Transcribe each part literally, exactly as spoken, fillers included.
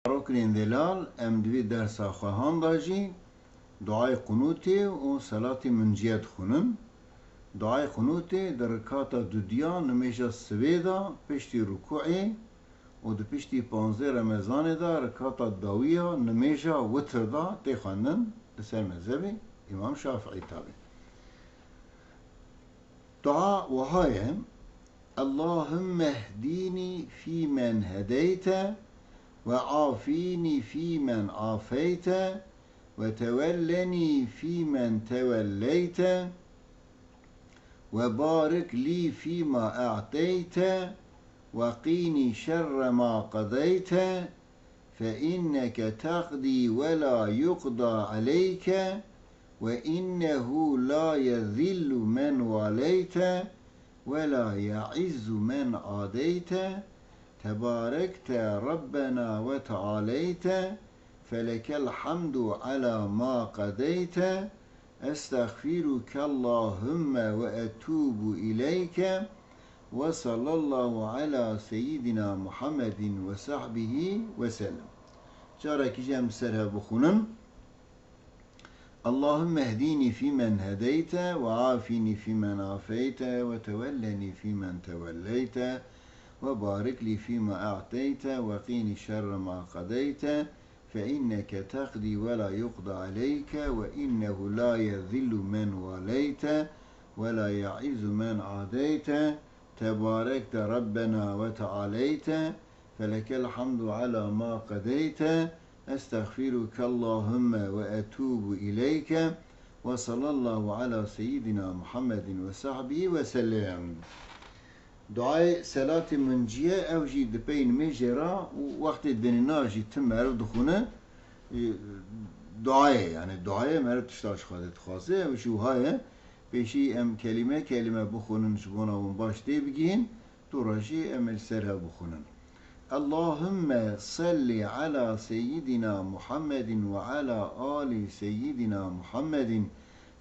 Roknên delal, em di vî dersa xwehan de jî duayê qunûtê û selatê munciye dixwînin. Duayê qunûtê di rikata dudiya nimêja sibê de piştî rukûê û di piştî panzdeh Remezanê de rikata dawiya nimêja witir de tê xwendin li ser mezhebê Îmam Şafiî tabi. Dua wiha ye: اللهم اهدني فيمن هديت، وعافني فيمن عافيت، وتولني فيمن توليت، وبارك لي فيما أعطيت، وقني شر ما قضيت، فإنك تقضي ولا يقضى عليك، وإنه لا يذل من واليت، ولا يعز من عاديت، تباركت ربنا وتعاليت، فلك الحمد على ما قضيت، أستغفرك اللهم وأتوب إليك، وصلى الله على سيدنا محمد وصحبه وسلم. Carekî jî em ser hev bixwînin. اللهم اهدني فيمن هديت، وعافني فيمن عافيت، وتولني فيمن توليت، وبارك لي فيما أعطيت، وقني شر ما قضيت، فإنك تقضي ولا يقضى عليك، وإنه لا يذل من واليت، ولا يعز من عاديت، تباركت ربنا وتعاليت، فلك الحمد على ما قضيت، أستغفرك اللهم وأتوب إليك، وصلى الله على سيدنا محمد وصحبه وسلم. Duayê selatê munciye, ew jî di pey nimêjê re û wextê dinêna jî tim meriv dixwîne, e, duayê, yani duayê meriv tişta ji Xwedê dixwaze, ew jî wiha ye. Pêşî em kelîme kelîme bixwînin ji bona hûn baş têbigihîn, dû re jî em ê li ser hev bixwînin. اللهم صل على سيدنا محمد وعلى آل سيدنا محمد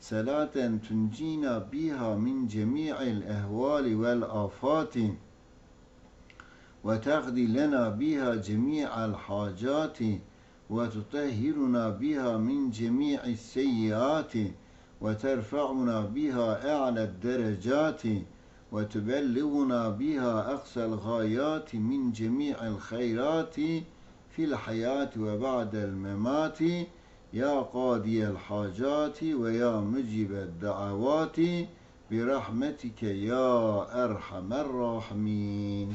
صلاة تنجينا بها من جميع الأهوال والآفات، وتقضي لنا بها جميع الحاجات، وتطهرنا بها من جميع السيئات، وترفعنا بها أعلى الدرجات، وتبلغنا بها أقصى الغايات من جميع الخيرات في الحياة وبعد الممات، يا قاضي الحاجات ويا مجيب الدعوات، برحمتك يا أرحم الراحمين.